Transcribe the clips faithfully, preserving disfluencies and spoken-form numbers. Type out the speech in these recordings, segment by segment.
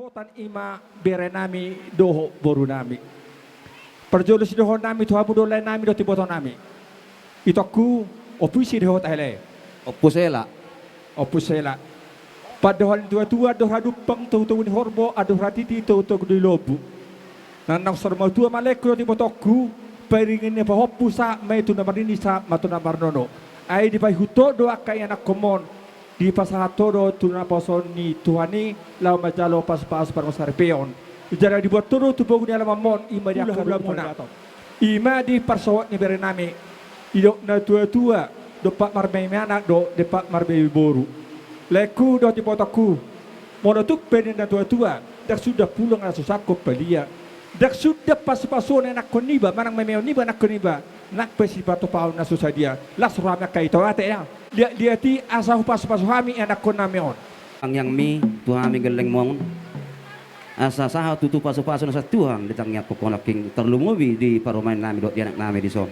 Botan i ma berenami dohot borunami. Parjolo sidohononnami tu hamu do laenami dohot ibotonami. Itongku, ompu, ise do hotanta, ale? Ompu Sela. Ompu Sela. Pandohan ni natuatua: andor hadumpang togutogu ni horbo, andor hatiti togutogu ni lombu. Nang naung saur matua ma laengku dohot ibotongku, pairingi na pahompu sahat ma i tu na marnini sahat ma tu na marnono. Ai dipaihut ho do angka ianakkonmon, dipasahat ho do tu naposo ni Tuhan i laho manjalo pasupasu parmasaripeon. Jala dibuat ho do tu pogu ni alamanmon, i ma di angka ulaonmuna. I ma di parsohot ni berenami, didok natuatua, dompak marmeameanak anak dohot dompak marmeameanak boru. Laengku dohot ibotongku, molo tung pe ninna natuatua, ndang suda pulang na so sangkot palia. Ndang suda pasupasuon ianakkon niba manang memeaon niba ianakkon niba, nang pe sipatupaon na so sadia. Las rohami angka ito, ate, ya. Liatliat i asa hupasupasu hami ianakkonnami on. Tangiangmi tu hami gellengmon, asa sahat tutu pasupasu na sian Tuhan ditangiangkon ho nangkin, tarlumobi di parumaennami dohot di anaknami dison.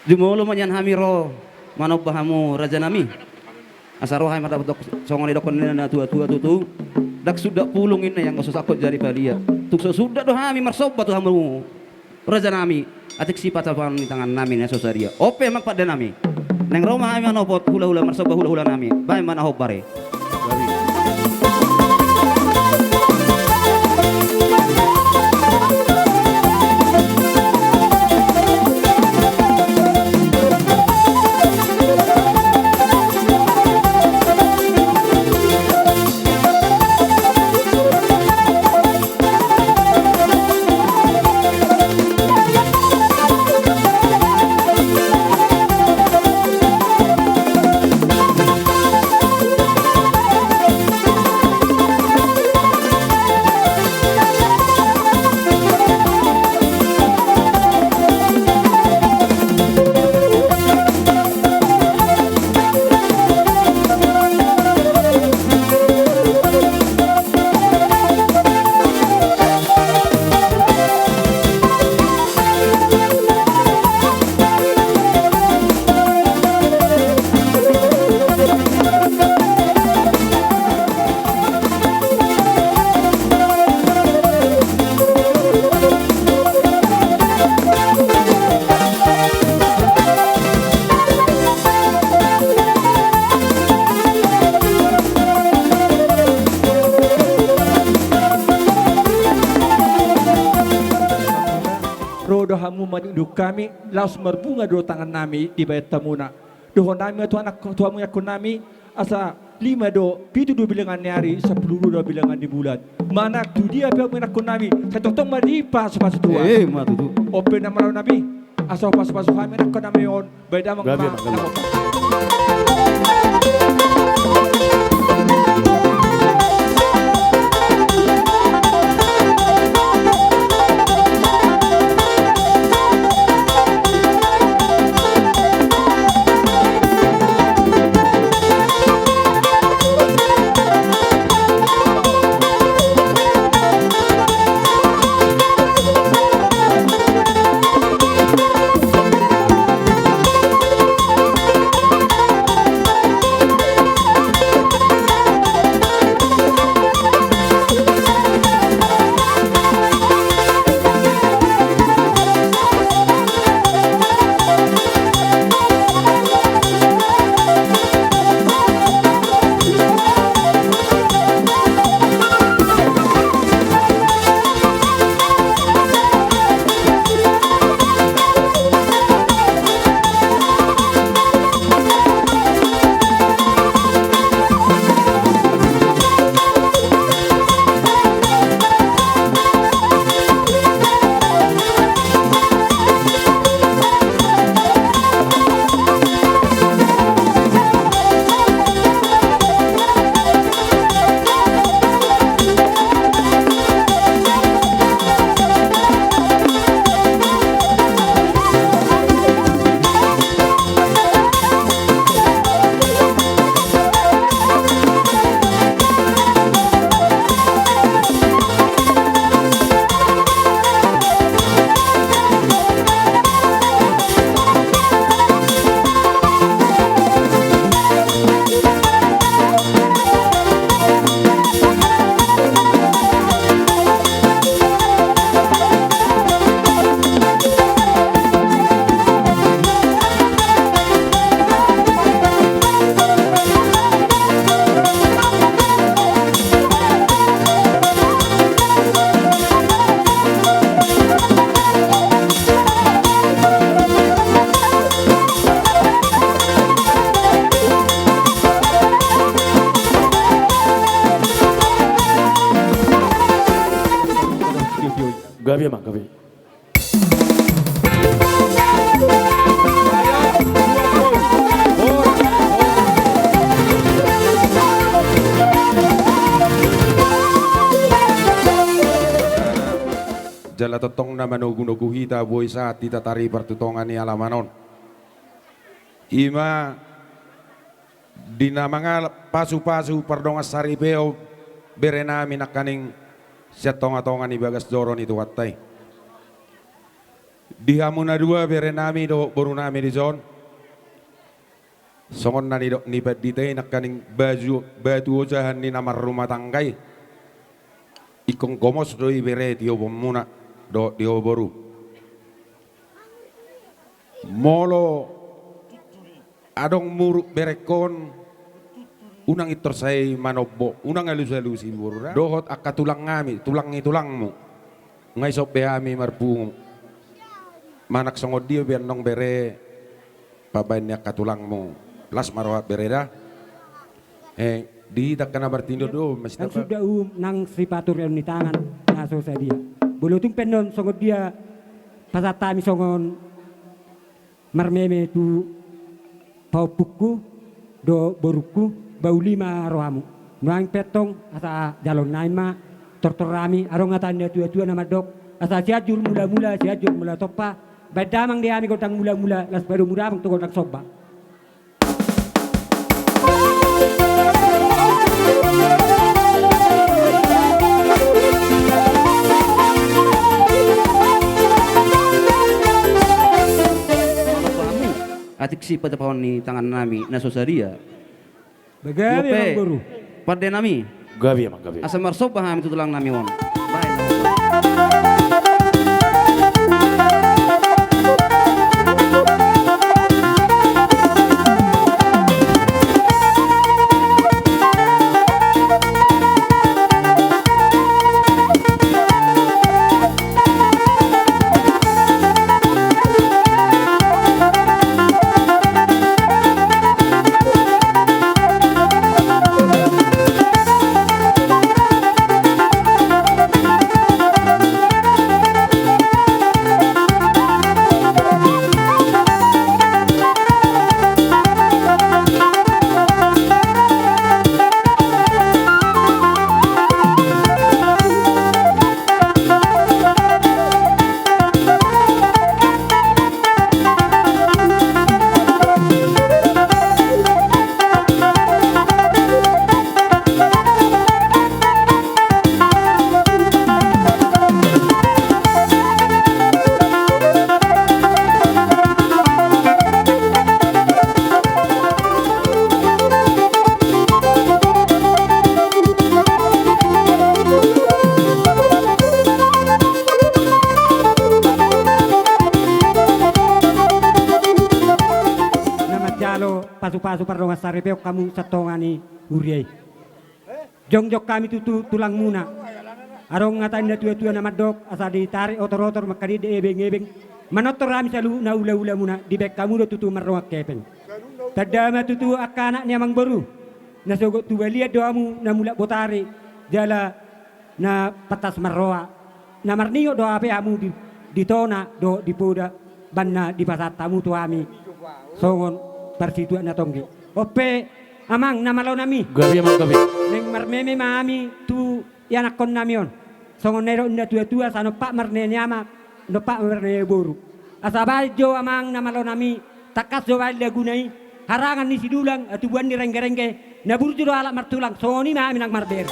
Jumolo ma nian hami ro manomba hamu rajanami. Asa ro hami mardapot songon na didokkon ni natuatua tutu. Ndang suda pulung ninna ianggo so sangkot jadi palia. Tung so suda do hami marsomba tu hamu rajanami, atik sipatupaon ni tangannami na so sadia. On pe amang pandenami. Naeng ro ma hami manopot hulahula, marsomba hulahulanami. Bahen ma na hombar i. Ro do hamu manunjukkan hami, laos marbunga do tangannami dibahen hamuna. Dohononnami ma tu anak, tu hamu ianakkonnami, asa lima do pitu do bilangan ni ari, sampulu dua do bilangan ni bulan. Manang tu dia pe hamu ianakkonnami, sai tongtong ma dipasupasu Tuhan. Eh, ma tutu. On pe na maralohonami, asa hupasupasu hami ianakkonnami on, bahen damang ma. Gabe, gabe. Gabe ma, gabe. Jala tongtong na manogunogu hita boi sahat hita taripar tu tonga ni alaman on. Ima di na mangalap pasupasu pardongan saripeon berenami nangkaning sian tongatonga ni bagas joro ni Tuhanta i. Di hamu na dua berenami dohot borunami dison, songon na nidok ni pandita i nangkaning baju, batu ojahan ni na marrumah tangga i. Ingkon gomos do i bere tiobonmuna dohot tio boru. Molo adong muruk berengkon, unang intor sai manombo, unang alusalusi boru da. Dohot angka tulangnami, tulang ni tulangmu. Nga i sombe hami marpungu. Manang songon dia pe annon bere, pambaen ni angka tulangmu. Las ma roha bere da. Eh, di hita angka na martinodohon ma. Nang sudahum, nang sipatureon ni tangan na so sadia. Molo tung pe annon songon dia pasahat hami songon marmeme tu paompungku dohot borungku, bauli ma rohamu. Nuaeng pe antong asa jaloonnami ma tortor hami, adong hata ni natuatua na mandok, asa Sianjur Mulamula, Sianjur Mulatompa, baen damang di hami gondang mulamula, laos padomu damang tu gondang somba. Atik si patapaon ni tangannami na so sadia. Bagabe, Amangboru. Pandenami. Gabe, Amang, gabe. Asa marsomba hami tu tulangnami on. Baen. Na manjalo pasupasu pardongan saripeon hamu sian tonga ni huria i. Jongjong hami tutu tulangmuna. Adong hata ni natuatua na mandok, asa ditarik otorotor mangkadinda ebengebeng. Manortor hami saluhut na ulahulamuna, dibaen hamu do tutu mardongan hepeng. Tanda ma tutu angka anak ni Amangboru. Na sogot tu balian do hamu na mulak botari, jala na pantas marroha. Na marningot do hape hamu di, di tona dohot di poda, umbahen na dipasahat hamu tu hami songon parsituak na tonggi. On pe, Amang, na malonami. Gabe, Amang, gabe. Naeng marmeme ma hami tu ianakkonnami on. Songon na nidok ni natuatua, sanompak marnini ama, nompak marnini boru. Asa baen jo, Amang, na malonami, tangkas jo baen laguna i, harangan ni sidulang, hatubuan ni renggerengge, na burju do halak martulang, songon i ma hami nang marbere.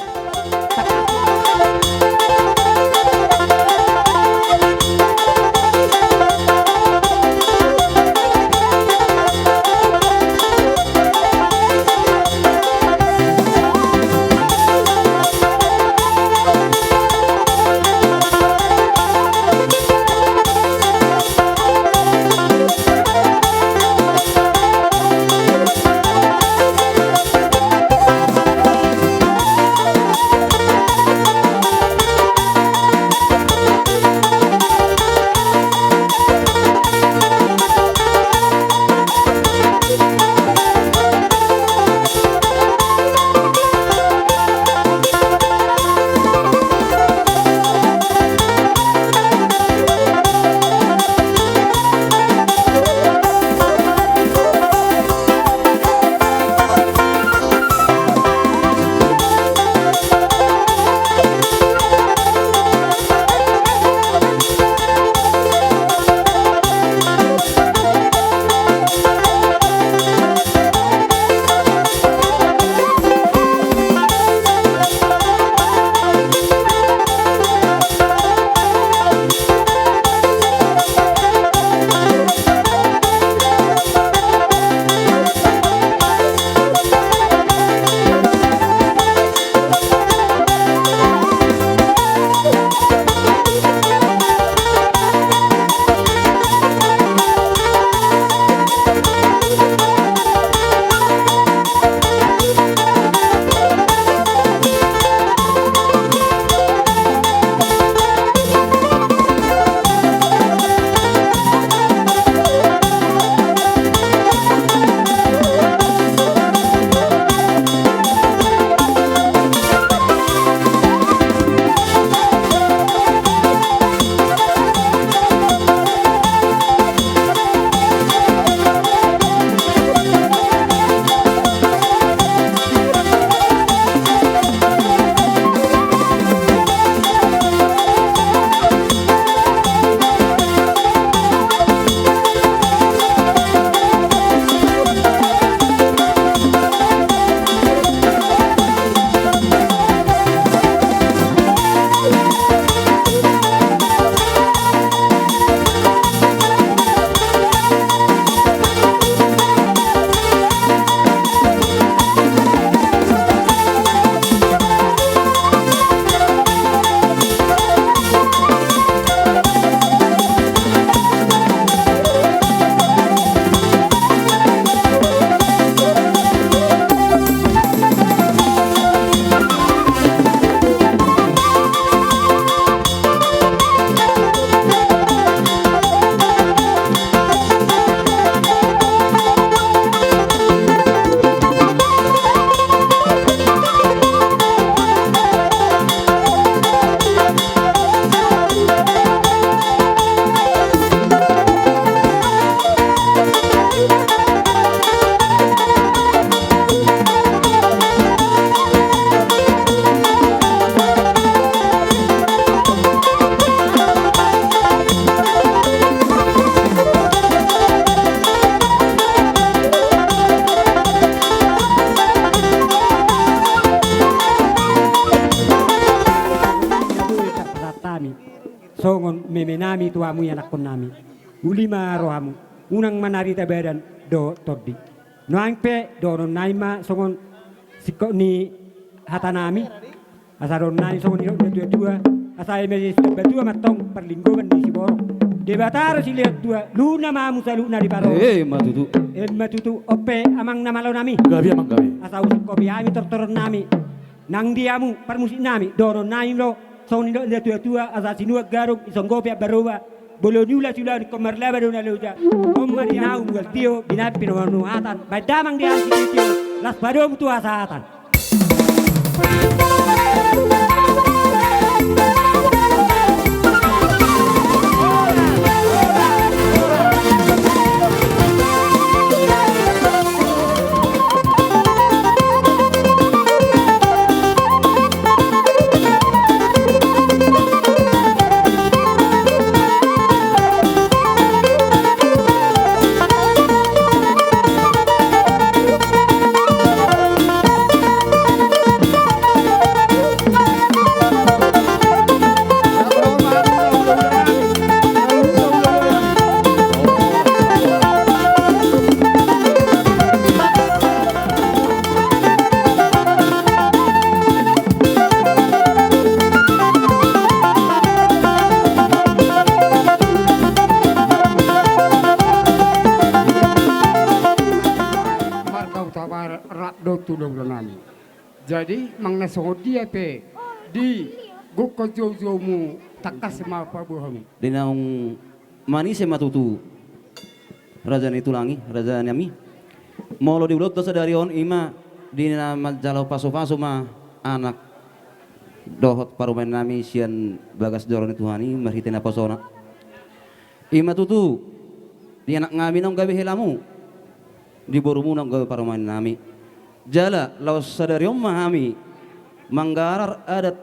songon memenami tu hamu ianakkonnami. Uli ma rohamu, unang manarita badan dohot tondi. Nuaeng pe dohononnami ma songon singkop ni hatanami. Asa dohononnami songon nidok ni natuatua, asa eme suda batua mantong parlinggoman ni siborok. Debata do silehon tua, luna ma hamu saluhutna diparorot. Eh, emma tutu. Emma tutu, on pe amang na malonami. Gabe amang, gabe. Asa husingkopi hami tortoronnami. Nang di hamu parmusiknami, dohononnami do songon nidok ni natuatua, asa sinuan gadong disonggopi ambaroba. Bolon ni ula siula ni komarlaba do na loja. On ma di naung mual tio, binat pinomanuhatan. Baen damang di hami sitio, las padomu tu hasahatan. Marga Hutabarat rap do tu hulahula nami. Jadi, manang na songon dia pe, di gokhon joujoumu, tangkas ma paboahon. Di naung manise ma tutu, raja ni tulang i, raja nami. Molo di ulaonta sadari on, i ma di na manjalo pasupasu ma anak dohot parumaen nami sian bagas joro ni Tuhan i marhite naposona. I ma tutu, di anak nami naung gabe helamu, di borumu naung gabe parumaen nami. Jala, laos sadari on ma hami manggarar adat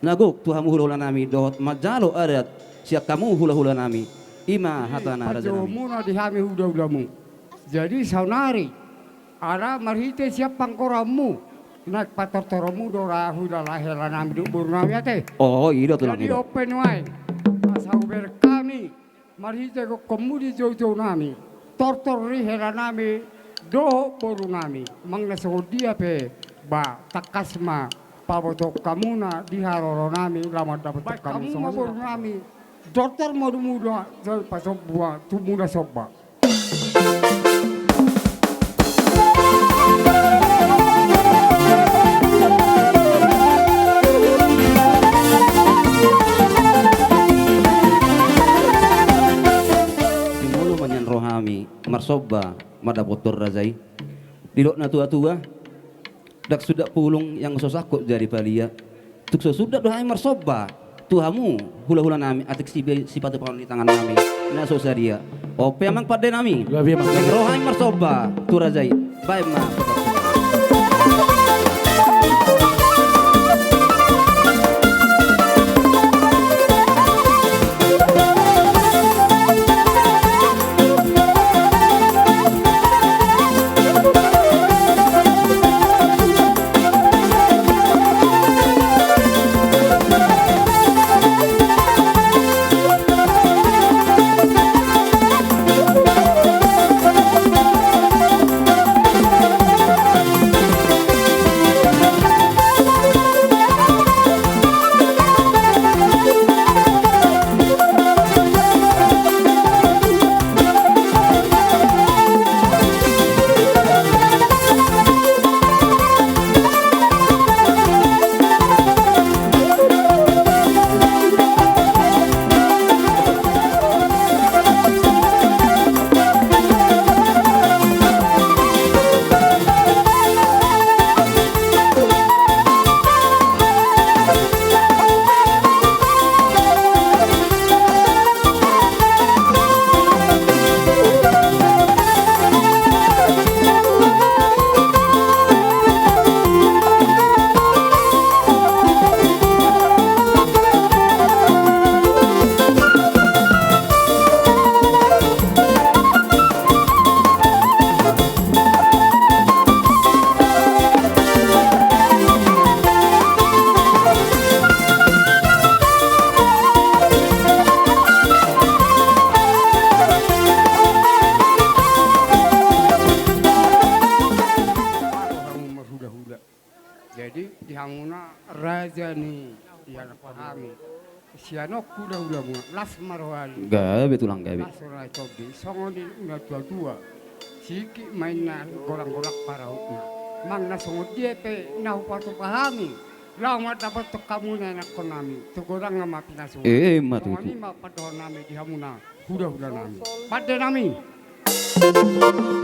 na gok tu hamu hulahula nami, dohot manjalo adat sian hamu hulahula nami. I ma hatana raja nami. Pajouonmuna di hami hulahulamu. Jadi, saonari, ala marhite sian panggoranmu, naeng patortoronmu do ra huhilala hela nami dohot boru nami ate. O, i do tulang. Jadi, i do. On pe nuaeng, asa hubereng hami, marhite gokhonmu di joujou nami, tortor ni hela nami dohot boru nami, manang na songon dia pe, ba, tangkas ma pabotohon hamuna di haroro nami, laho mandapothon hamu ma songon i boru nami. Tortor ma hamu do, jala pasomba tumuna somba. Jumolo ma nian rohami marsomba mandapothon raja i. Didok na tuatua, ndang sundat pulung ianggo so sangkot jadi palia. Tung so sundat do hami marsomba tu hamu hulahula nami, atik sipe-, sipatupaon ni tangan nami na so sadia. On pe amang pande nami. Gabe amang. Naeng ro hami marsomba tu raja i. Baen ma. Pahami. Sian on hula-hula muna, las ma roha ni. Gabe tulang gabe. Las roha ni tondi, songon i na tua-tua. Singkit ma inna gorang-gorang parahutna. Manang na songon dia pe na hupatupa hami, laho mandapothon hamuna anakkonnami, tu godangna ma pinasuna. Emma tutu. Songon i ma pandohannami di hamuna hula-hulanami. Pandenami.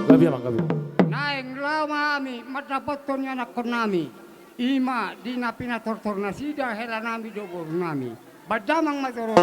Gabe, amang, gabe. Naeng laho ma hami mandapothon ni anakkonnami. I ma di na pinatortor nasida helanami dohot borunami. Baen damang ma joro.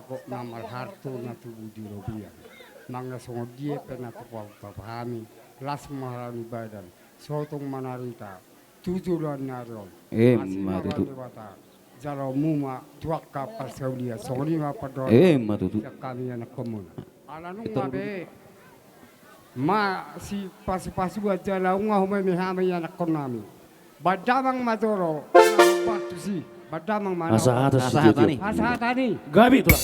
Kok na marharto na tubu di robean. Manang songon dia pe na tapahut hami, las ma hami badan, sotung manarita tu joloan ni ari on. Emma tutu. Jalo muna ma tu angka parsaulian, songon i ma pandohan. Emma tutu. Sian hami anakkonmuna. Ala nunga be masipasupasuan jala nunga humeme hami anakkonnami. Baen damang ma jolo, baen tusi, baen damang ma. Hasahatan. Hasahatan i. Hasahatan i. Gabe tulang.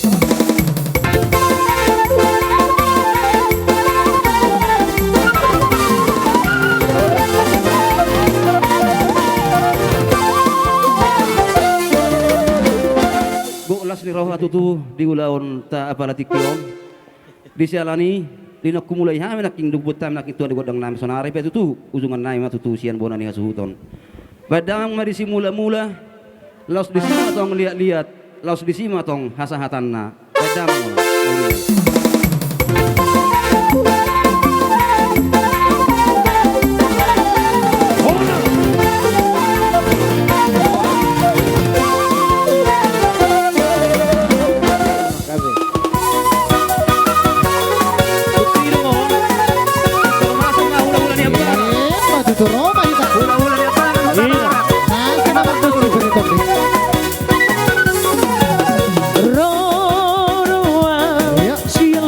Gok las ni roha tutu di ulaonta apala tingki on. Di siala ni i, di na humulai hami nangkin dohot hami nangkin tu anak gondang nami, saonari pe tutu ujungannami ma tutu sian bona ni hasuhuton. Baen damang ma disi mulamula, laos disi ma tong liatliat, laos disi ma tong hasahatanna. Baen damang ma. Emma tutu, ro ma hita. Hula-hula ni apa? Iya. Nah, kenapa tuh si Berito, Bri? Ro, ro, ah. Iya. Siap.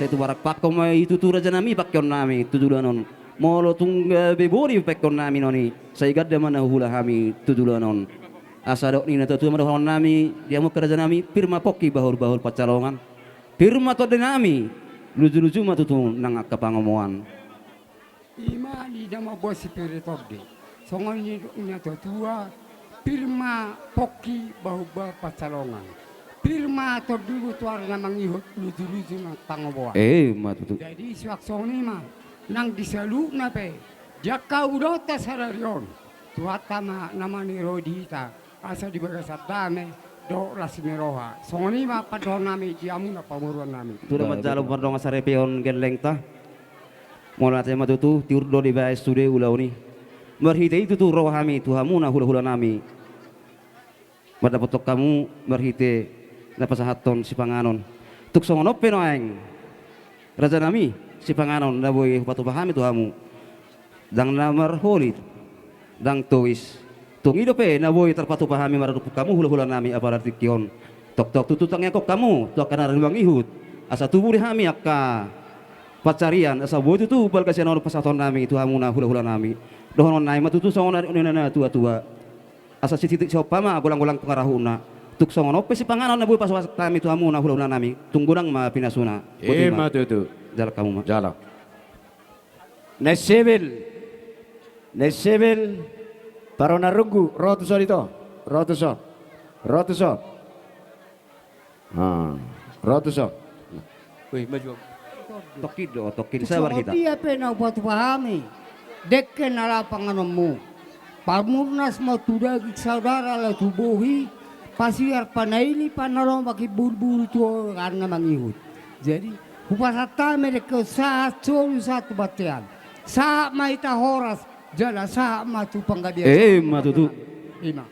Tubarak pangkon ma i tutu raja nami pangkeon nami tu joloan on. Molo tung gabe boni pangkeon nami non i, sai ganda ma na huhula hami tu joloan on. Asa dok ni na tuatua ma dohonon nami di hamu angka raja nami, pir ma pongki bahulbahul pansalongan. Pir ma tondi nami, lujuluju ma tutu nang angka pangomoan. Ima di na mamboan sipir tondi. Songon i dok ni na tuatua, pir ma pongki bahulbahul pansalongan. Pir ma tondimu tu ari na mangihut, lujuluju nang pangomoan. Ima tutu. Jadi suang songon i ma nang di saluhutna pe, di angka ulaonta sadari on, Tuhanta ma na maniroi di hita, asa di bagasan dame dohot las ni roha. Songon i ma pandohan nami di hamuna pamoruon nami. Tuda manjalo mardongan saripeon gellengta. Molo ate ma tutu, tiur do dibaen sude ulaon i. Marhite i tutu ro hami tu hamuna hulahula nami, mandapothon hamu marhite na pasahathon sipanganon. Tung songon on pe nuaeng, raja nami, sipanganon na boi hupatupa hami tu hamu, ndang na marholit, ndang tois. Tung i dope na boi tarpatupa hami maradophon hamu hulahula nami, apala tingki on toktok tutu tangiangkon hamu tu angka na ro mangihut, asa tubu di hami angka pansarian, asa boi tutu balga sian on pasahaton nami tu hamuna hulahula nami. Dohonon nami ma tutu songon na nidok ni na tuatua, asa sititik sihompa ma, golanggolang pangarahutna. Tung songon on pe sipanganon na boi pasupasu hami tu hamuna hulahula nami, tung godang ma pinasuna. Boti ma. Ima tutu. Jalo hamu ma. Jalo. Naeng sebel. Naeng sebel. Parona runggu, ro tuson ito. Ro tuson. Ro tuson. Ah, ro tuson. Wih, maju. Tongkin do, tongkin, sabar hita. Songon dia pe na hupatupa hami, dengke na laho panganonmu. Pamurnas ma tu daging saudara, laho tu bohi, pasiar panaili, panalomak i bulbul tu ari na mangihut. Jadi hupasahat hami dengke on sahat solu sahat tu bontean. Sahat ma hita horas, jala sahat ma tu panggabean. Ima tutu. Ima.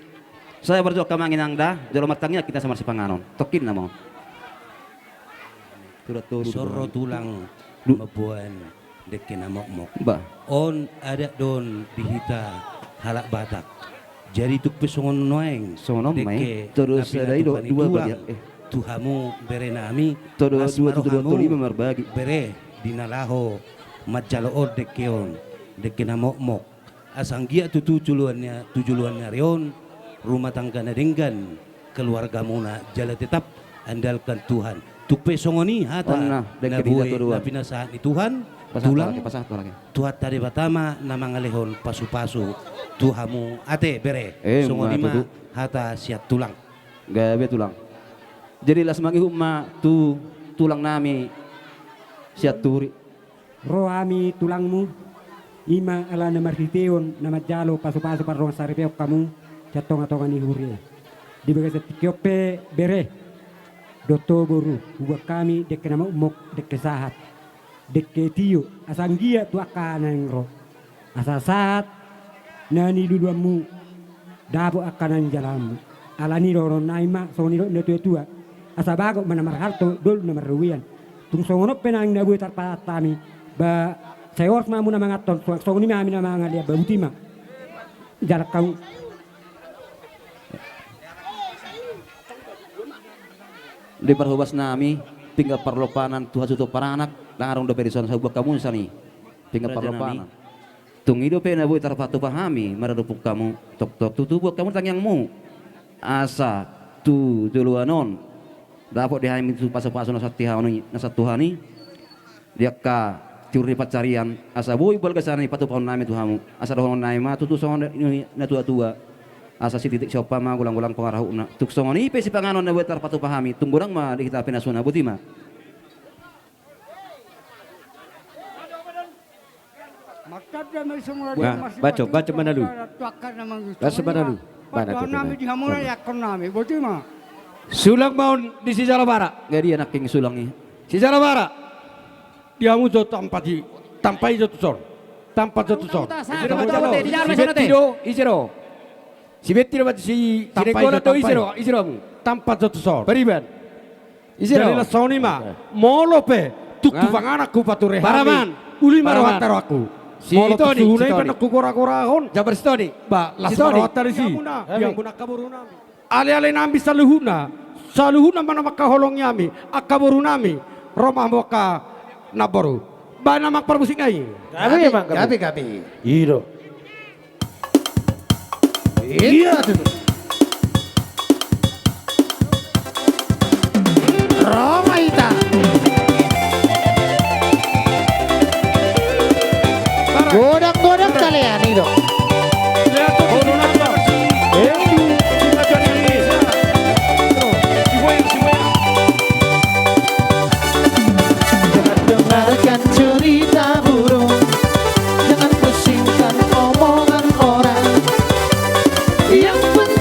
Sabar jo hamu amang inang da, jolo martangiang hita asa marsipanganon. Tongkin nama on. Tulang, tulang mamboan dengke na mokmok. Bah. On adat do on di hita halak Batak. Jadi tung pe songon nuaeng, songon on ma i, dengke na pinatupa ni tulang tu hamu bere nami, las ma rohamu, bere, di na laho manjalo on dengke on, dengke na mokmok. Asa anggiat tutu tu joloan ni, tu joloan ni ari on, rumah tangga na denggan, keluargamuna, jala tetap andalkan Tuhan. Tung pe songon i hata na boi na pinasahat ni Tuhan, tulang, Tuhanta Debata ma na mangalehon pasupasu tu hamu ate bere. Songon i ma hata sian tulang. Gabe tulang. Jadi las mangihut ma tu tulang nami Sianturi. Ro hami tulangmu, ima alana marhiteon na manjalo pasupasu pardongan saripeon hamu sian tongatonga ni huria. Di bagasan tingki on pe bere dohot ho boru, huboan hami dengke na mokmok, dengke sahat, dengke tio, asa anggiat tu angka na naeng ro, asa sahat na niluluanmu, dapot angka na nijalahanmu. Alani i dohonon nami ma songon nidok ni na tuatua, asa bagot ma na marhalto, dolok na marrobean. Tung songon on pe nang na boi tarpasahat hami, ba sai horas ma hamu na manganhon, suang songon i ma hami na mangalean, ba boti ma. Jalo hamu. Di parhobas nami, pinggan parlompanan tu hasuhuton paranak, ndang adong dope dison, sai huboan hamu sian i. Pinggan parlompanan. Tung i dope na boi tarpatupa hami maradophon hamu, toktok tutu boan hamu tangiangmu, asa tu joloan on dapot di hami tu pasupasu na sian Tuhan i, na sian Tuhan i. Di angka tiur ni pansarian, asa boi balga sian i patupahon nami tu hamu. Asa dohonon nami ma tutu songon nidok ni na tuatua, asa sititik sihompa ma, golanggolang pangarahutna. Tung songon i pe sipanganon na boi tarpatupa hami, tung godang ma di hita pinasuna. Boti ma. Baco, baco manalu. Baco manalu. Sulang ma on di si Jalabara. Jadi anak king sulang i. Si Jalabara. Di hamu jo tampat i, tampat i jo tuson. Tampat jo tuson. Sibetti do, ise do? Sibetti do, si Denggonan do, ise do? Ise do hamu? Tampat jo tuson. Pariban. Ise do? Jadi las songon i ma. Molo pe tung tu panganan hupature hami, uli ma rohanta rohangku. Molo tu suhut na i pe ndang hugoragorahon. Jabar Sitoni. Ba las ma rohanta disi. Di hamuna angka boru nami. Aleale nami saluhutna, saluhutna ma na mangkaholongi hami, angka boru nami, ro ma hamu angka Namboru. Ba na amang parmusik na i. Gabe, gabe, amang, gabe. Gabe, gabe. I do. Iya, tutu. Ro ma hita. Godang-godang talean i do. Jangan dengarkan cerita burung, jangan pusingkan omongan orang. Yang penting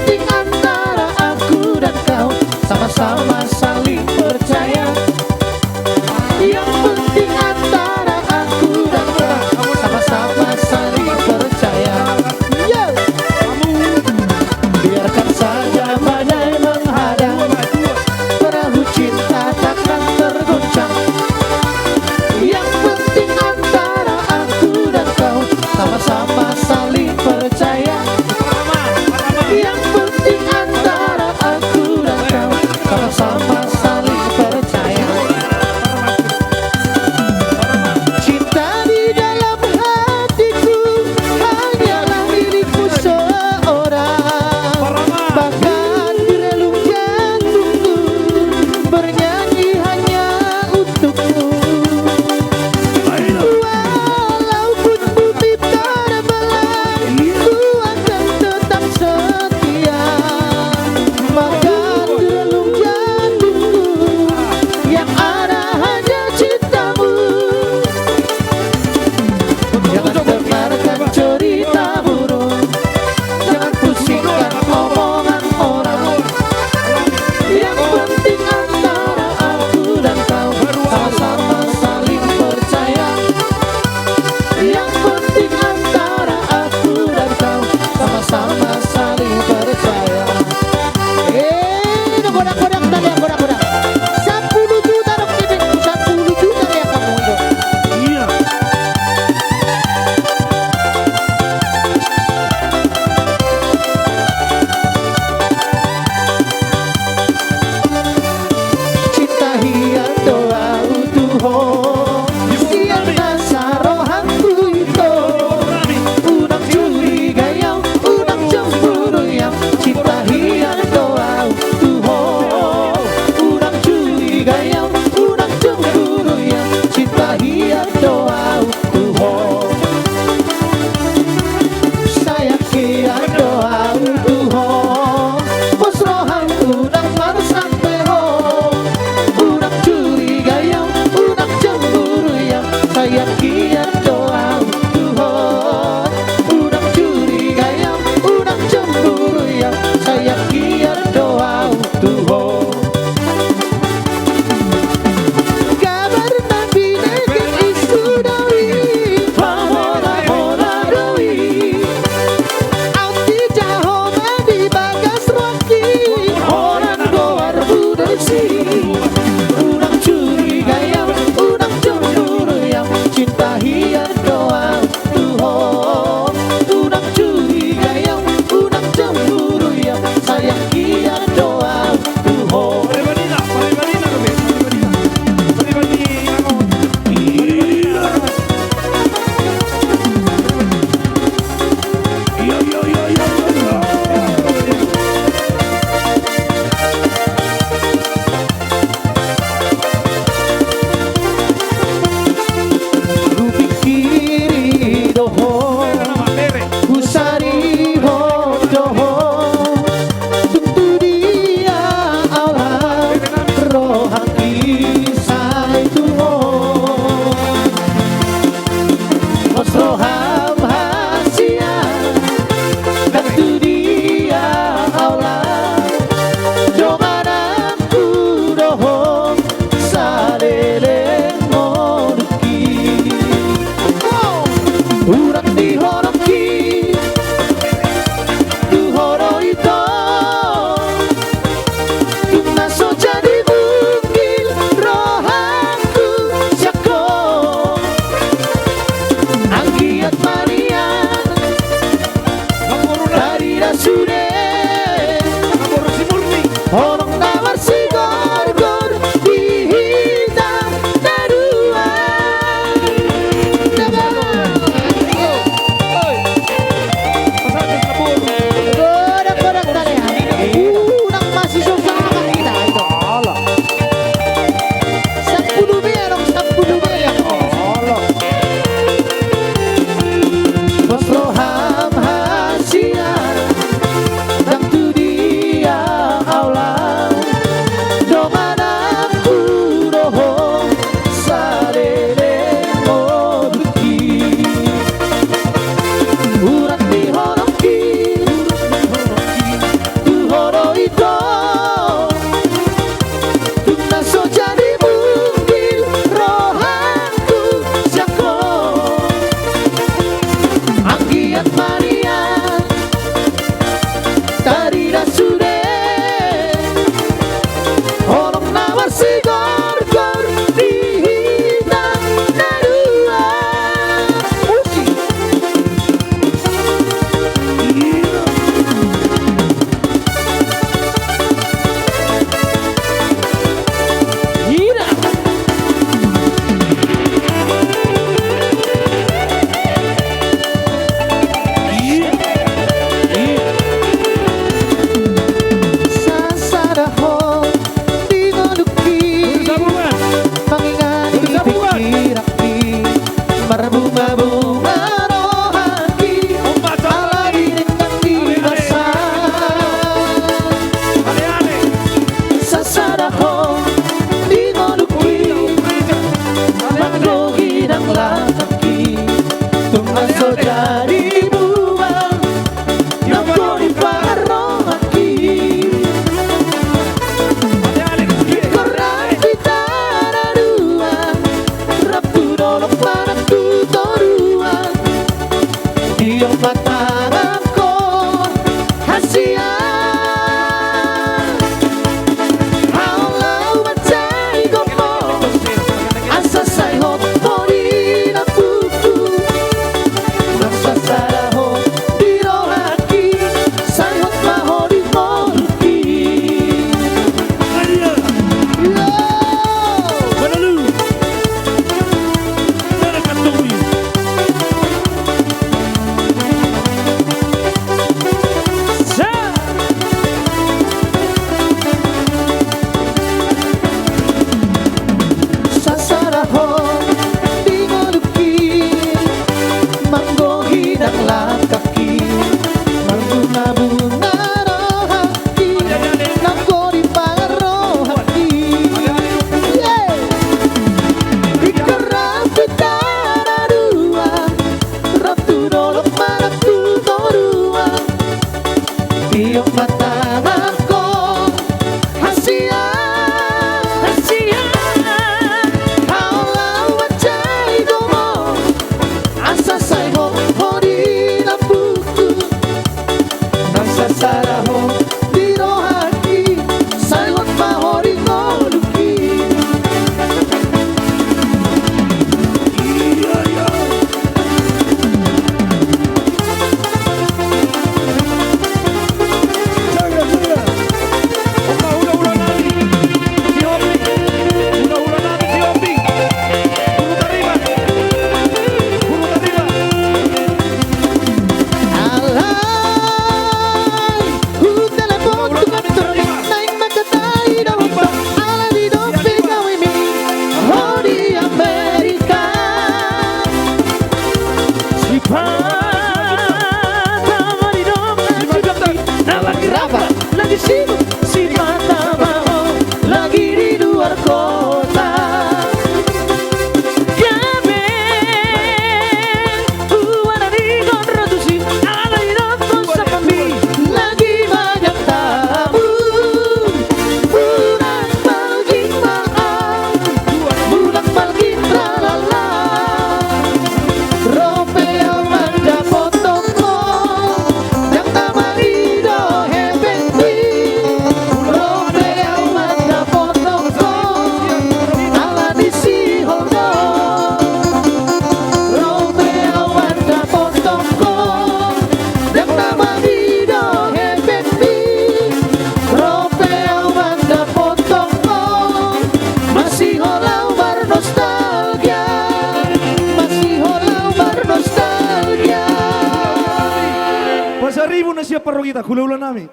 Parrongita, hulahula nami.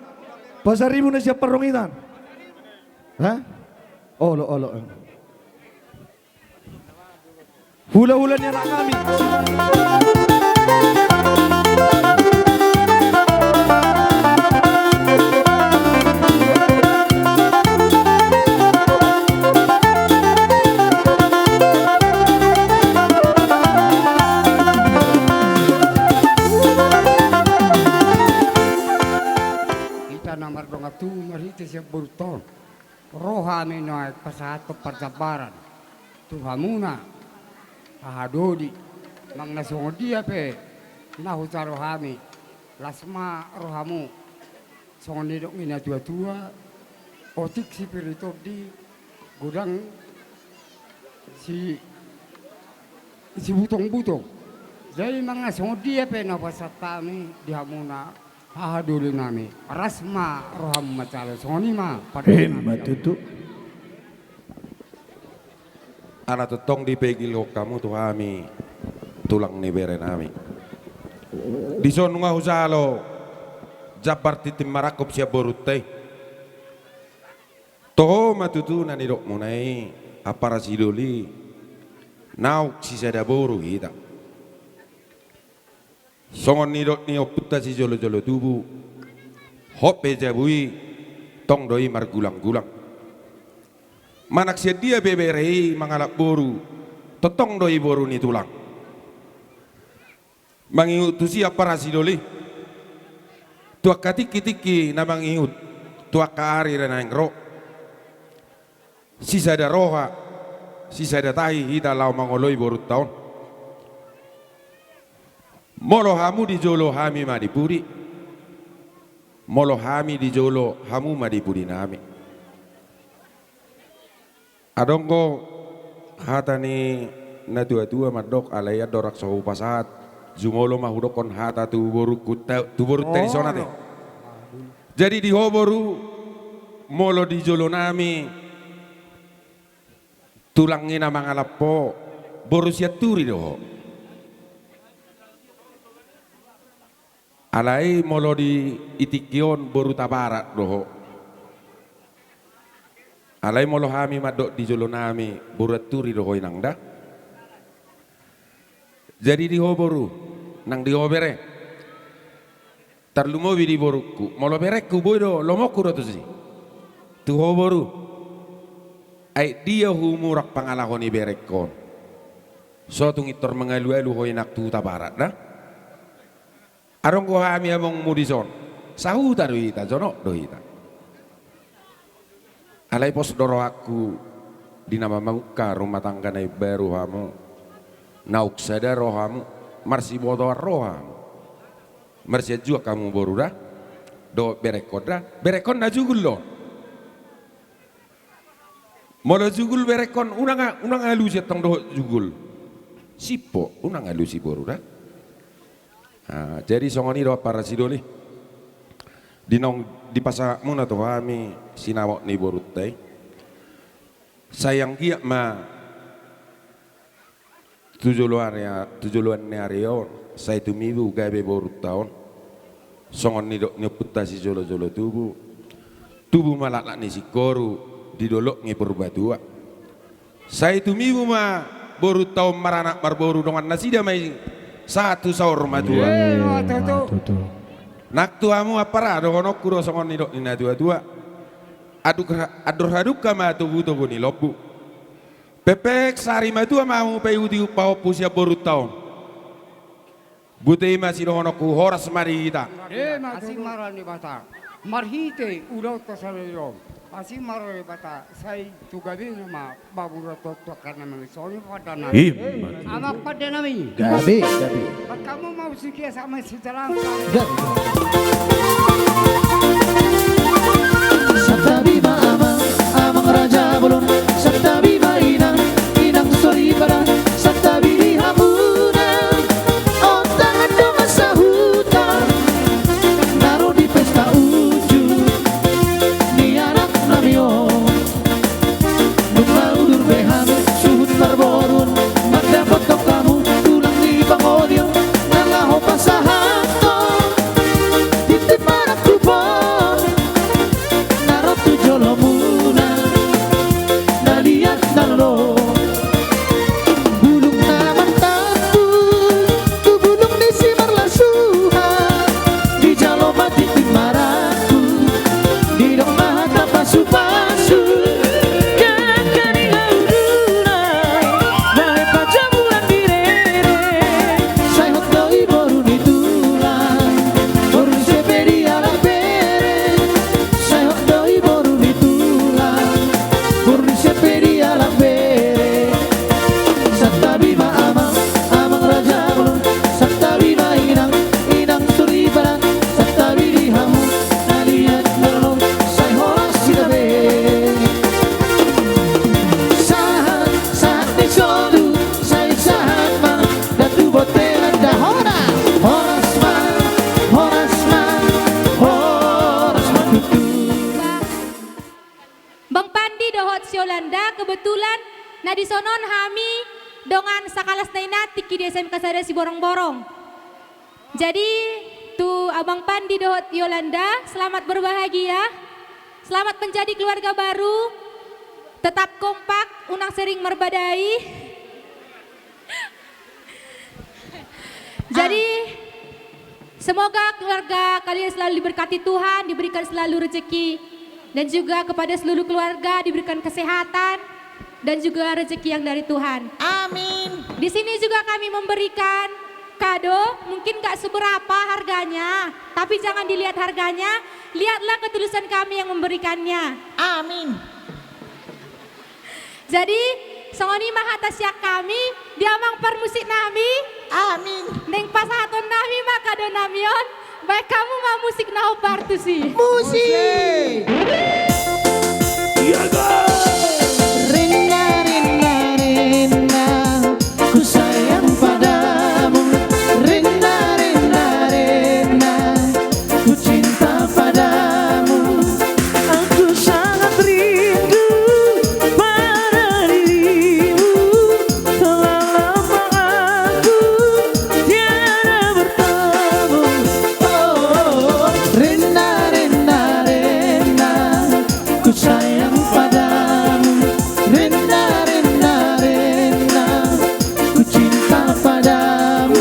Pasaribu na sian Parrongita. Ha? Olo, olo. Hulahula ni anak nami. Hita na mardongan tubu marhite sian borunta on. Ro hami nuaeng pasahathon parjambaran tu hamuna, hahadoli, manang na songon dia pe na hujalo hami, las ma rohamu. Songon nidok ni natuatua, otik sipir ni tondi, godang si, sibutongbutong. Jadi manang na songon dia pe na hupasahat hami di hamuna, hahadoli nami, las ma rohamu manjalo. Songon i ma. Ima tutu. Ala tongtong dipegilhon hamu tu hami tulang ni bere nami. Dison nunga hujalo jambar tintin marangkup sian borunta i. Toho ma tutu na nidokmuna i, ampara sidoli, naung sisada boru hita. Songon nidok ni ompunta sijolojolo tubu, hot pe jabu i, tong do i margulanggulang. Manang sian dia pe bere i mangalap boru, tongtong do i boru ni tulang. Mangihut tusi ampara sidoli, tu angka tingkitingki na mangihut tu angka ari na naeng ro. Sisada roha, sisada tahi hita laho mangoloi borunta on. Molo hamu di jolo, hami ma di pudi. Molo hami di jolo, hamu ma di pudi nami. Adong do hata ni natuatua mandok, alai andorang so hupasahat, jumolo ma hudokkon hata tu borungku, tu borunta dison ate. Jadi di ho boru, molo di jolo nami, tulang i na mangalap ho, boru Sianturi do ho. Alai molo di tingki on, boru Tabarat do ho. Alai molo hami mandok di jolo nami, boru Anturi do ho inang da. Jadi di ho boru, nang di ho bere. Tarlumobi di borungku, molo berengku boi do, lomoku do tusi. Tu ho boru. Ai dia humurang pangalaho ni berengkon. So tung intor mangalualu ho inang tu Tabarat da. Adong do hami amongmu dison. Sahuta do hita, jonok do hita. Alai pos do rohangku di na mamungka rumah tangga na imbaru hamu. Naung sada rohamu, marsibotoan roha hamu. Marsianjuan hamu boru da, dohot berengkon da, berengkon na jugul do. Molo jugul berengkon, unang, unang alusi antong dohot jugul. Sip ho, unang alusi boru da. Jadi songon i do ampara sidoli. Di naung dipasahatmuna tu hami sinamot ni borunta i. Sai anggiat ma tu joloan ni ari on, sai tumibu gabe borunta on. Songon nidok ni ompunta sijolojolo tubu. Tubu ma laklak ni singkoru di dolok ni Purbatua. Sai tumibu ma borunta on maranak marboru dongan nasida ma i sahat tu saur matua. Ima tutu. Nang tu hamu ampara dohononku do songon nidok ni natuatua. Andor hadungka ma togutogu ni lombu. Pepek sari matua ma hamu paihutihut pahompu sian borunta on. Botima sidohononku horas ma di hita. Ima tutu. Asi ma roha ni Debata. Marhite ulaonta sadari on. Asi ma roha ni Debata sai tu gabena ma baborunta on tu angka na mangihut songon i pande nami. Ima tutu. Amang pande nami. Gabe, gabe. Bangkamu ma usik ia sama si jalang. Gabe. Santabi ma amang, amang raja bolon. Santabi ma inang, inang soripada. Santabi di hamuna. Ontangan dongan sahuta na ro di pesta unjuk ni anak nami on. Nunga udur be hami suhut parboruon mandapothon hamu tulang ni pangoli on na laho pasahathon tintin Di sonon hami dongan sakalas na inna tingki di S M K sada Siborongborong. Jadi, tu Abang Pandi dohot Yolanda, selamat berbahagia. Selamat menjadi keluarga baru. Tetap kompak, unang sering marbadai. Jadi, semoga keluarga kalian selalu diberkati Tuhan, diberikan selalu rezeki, dan juga kepada seluruh keluarga diberikan kesehatan dan juga rezeki yang dari Tuhan. Amin. Di sini juga kami memberikan kado, mungkin nggak seberapa harganya, tapi jangan dilihat harganya, lihatlah ketulusan kami yang memberikannya. Amin. Jadi, songon i ma hata sian hami, di amang parmusik nami. Amin. Naeng pasahaton nami ma kado nami on, baen hamu ma musik na hombar tusi. Musik. Iya, ga. Rena, rena, rena, ku sayang padamu. Rena, rena, rena, ku cinta padamu. Aku sangat rindu pada dirimu. Telah lama aku tiada bertemu. Oh, rena, rena, rena, ku sayang padamu. Rena, rena, rena, ku cinta padamu.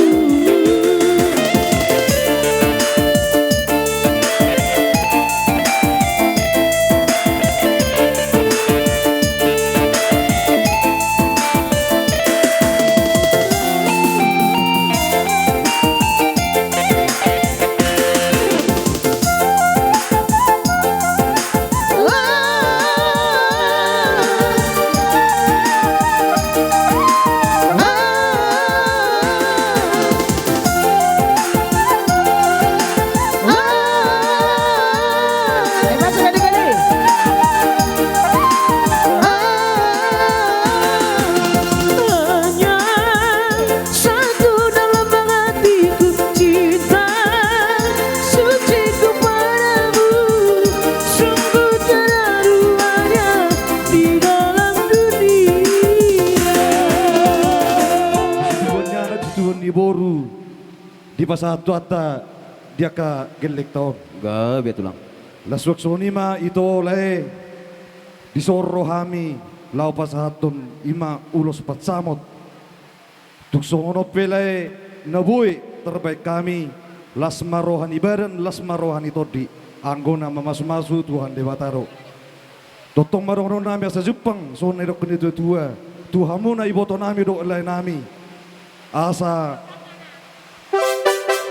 Hanya satu dalam hatiku, cinta suci ku padamu, sungguh tiada duanya di dalam dunia. Tuhan ni anak, Tuhan ni boru, dipasahat Tuhanta di angka gellengta on. Gabe, Tulang. Laos songon i ma ito, lae, dison ro hami laho pasahathon i ma ulos pansamot. Tung songon on pe, lae, na boi tarbaen hami, las ma roha ni badan, las ma roha ni tondi, anggo na mamasumasu Tuhan Debata do. Tongtong ma dohonon nami asa jumpang songon na nidok ni natuatua tu hamuna iboto nami dohot lae nami. Asa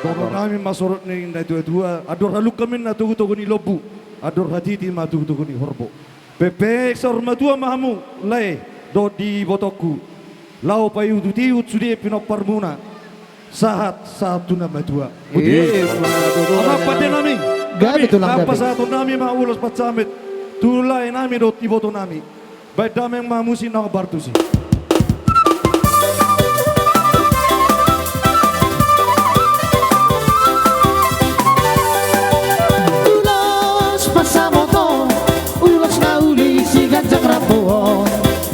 dohonon nami ma songon na nidok ni natuatua: Andor halumpang ninna togutogu ni lombu, andor hatiti ma togutogu ni horbo. Pengpeng saur matua ma hamu, lae dohot di ibotongku, laho paihutihut sude pinomparmuna sahat, sahat tu na matua. Amang pande nami, gabe, Tulang, gabe. Pasahaton nami ma ulos pansamot tu lae nami dohot iboto nami. Baen damang ma musik na hombar tusi. Ulos pansamot on, ulos na uli siganjang rambu on.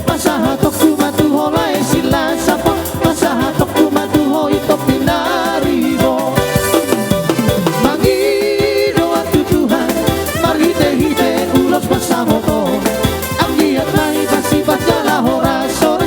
Pasahatonku ma tu ho, lae, silas sapot. Pasahatonku ma tu ho, ito pinaribo. Mangido ahu tu Tuhan marhitehite ulos pansamot on. Anggiat ma hita sipata jala horas on.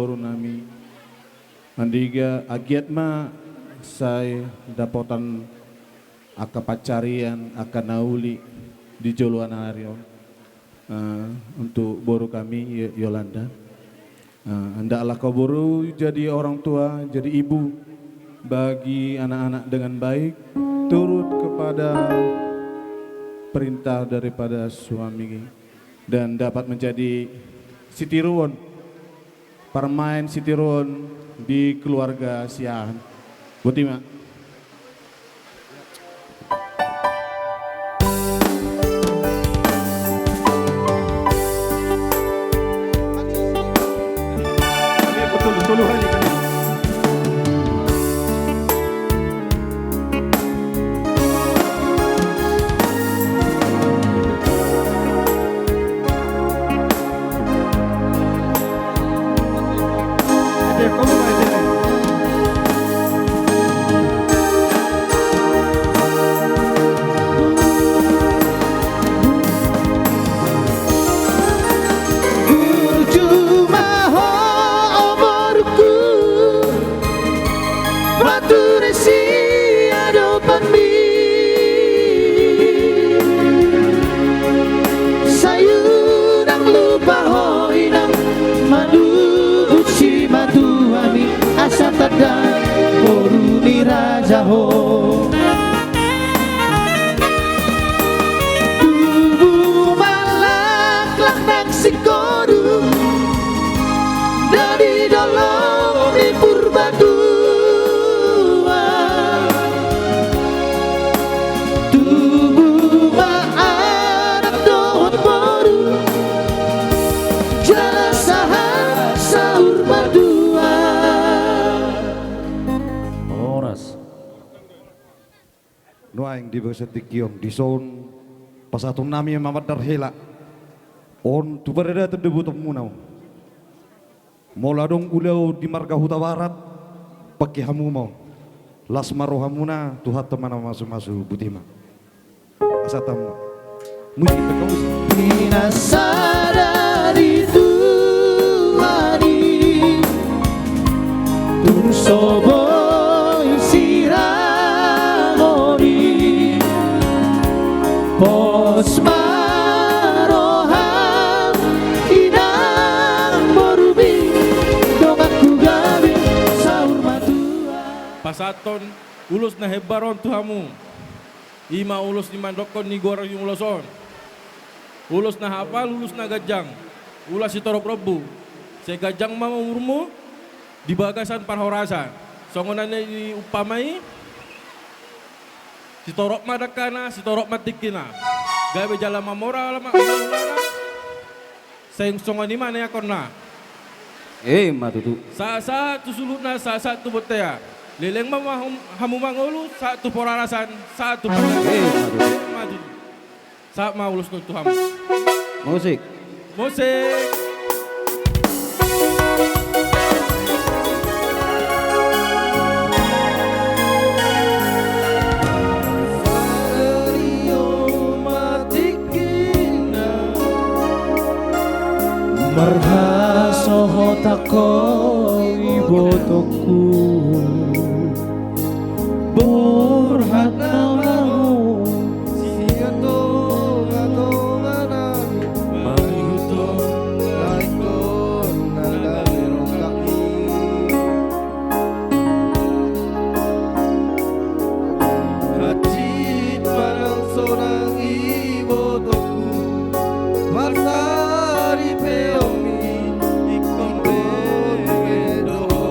boru nami. Andigan anggiat ma sai dapotan angka pansarian, angka na uli di joloan ari on. Eh, untuk boru kami, Yo-, Yolanda. Eh, hendaklah kau boru jadi orang tua, jadi ibu bagi anak-anak dengan baik, turut kepada perintah daripada suami, dan dapat menjadi sitiruon, parmaen sitiruon di keluarga Siahaan. Botima. Burju ma ho, o borungku, batu ni siadopanmi. Sai unang lupa ho inang, manungkun simatuami, asa tanda boru ni raja ho. Tubu ma laklak nang singkoru, na di dolok ni Purbatua. Tubu ma anak dohot boru, jala sahat saur matua. Horas. Nuaeng di bagasan tingki on, dison pasahaton nami ma mandar hela on tu paradaton di ibotomuna on. Molo adong ulaon di marga Hutabarat, pangke hamu ma on. Las ma rohamuna, Tuhanta ma na mamasumasu. Botima. Asa tama. Musik, pakai musik. Pinasada di Tuhan i, tung so boi sirangoni. Pos ma roham inang borumi, donganku gabe saur matua. Pasahathon ulos na hembar on tu hamu. I ma ulos ni mandokkon ni goar ni ulos on. Ulos na hapal, ulos na ganjang. Ulos sitorop lombu. Sai ganjang ma umurmu di bagasan parhorasan. Songon na niumpama i, sitorop ma dangkana, sitorop ma tingkina. Gabe jala mamora ma, sai songon i ma niangkonna. Emma tutu. Sahat-sahat tu suhutna, sahat-sahat tu bontean. Leleng ma, ma hum-, hamu mangolu, sahat tu parhorasan, sahat tu parhorasan. Emma tutu. Emma tutu. Sahat ma ulos on tu hamu. Musik. Musik. Sario ma tingkina, marhasohotan ho ibotongku. Borhat nama ho sian tongatonganan, mangihuthon na ingkon na gabe rongkapmi. Hansit ma nang sonang ibotongku, parsaripeonmi ingkon pe do ho.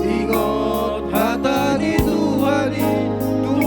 Ingot hata ni Tuhan i, tung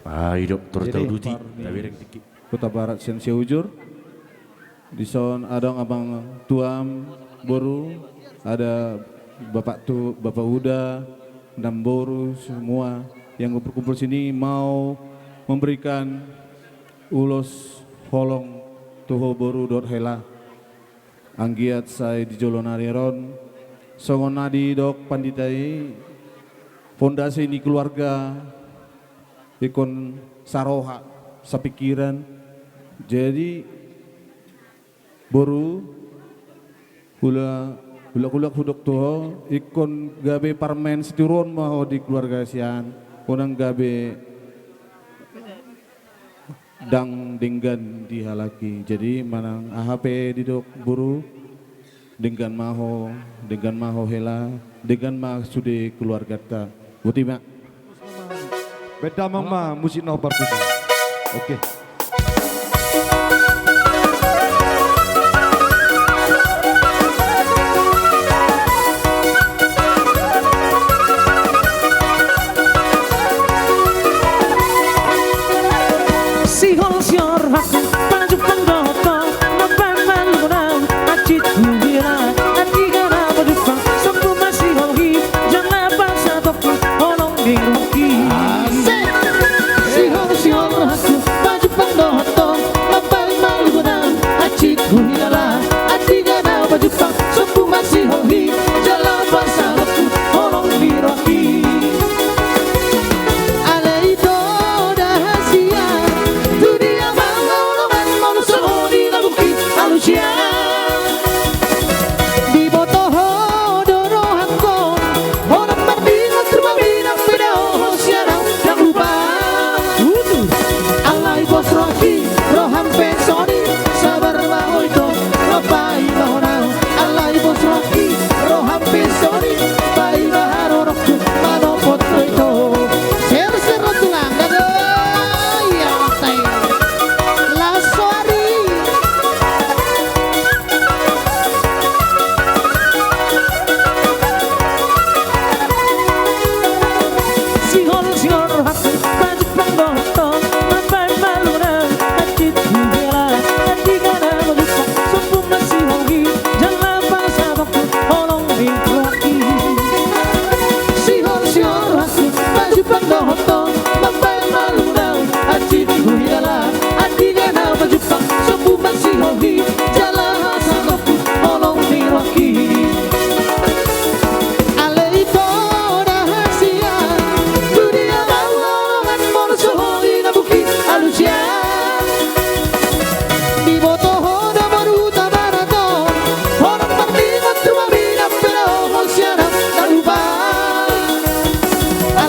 Ah, idop torus. Jadi, tauduti, par di tabereng dikit. Hutabarat sian Siaujur. Dison adong amang tuam, boru, ada bapak tu, bapak Uda, namboru, semua yang berkumpul sini mau memberikan ulos holong tu ho boru dohot hela. Anggiat sai di jolo nari on, songon na didok pandita i, fondasi ni keluarga ingkon saroha, sapikiran. Jadi, boru, hula, hula, hula hudok tu ho, ingkon gabe parumaen sitiruon ma ho di keluarga sian, unang gabe ndang denggan di halak i. Jadi manang aha pe didok boru, denggan ma ho, denggan ma ho hela, denggan ma sude keluarganta. Boti ma. Baen damang ma musik na partusi. Oke. Sihol sihol rohangku, pajumpang dohot ho, na baen malungun au, hansit huhilala, andigan au pajumpang, sombu ma sihol i, jala pasahathu holong ni rohangki. Asik. Sihol sihol rohangku, pajumpang dohot ho, na baen malungun au, hansit huhilala, andigan au pajumpang, sombu ma sihol i, jala pasahathu holong ni rohangki. Alai ito da hasian, tu dia manghaholongan, molo songon i na bungkit alusia. Diboto ho do rohangkon, holan mardingot rumah minang pe dao ho sian au, ndang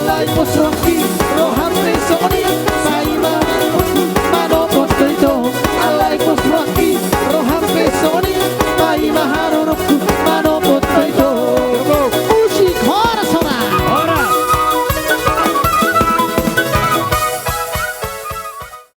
Ai poso anggi.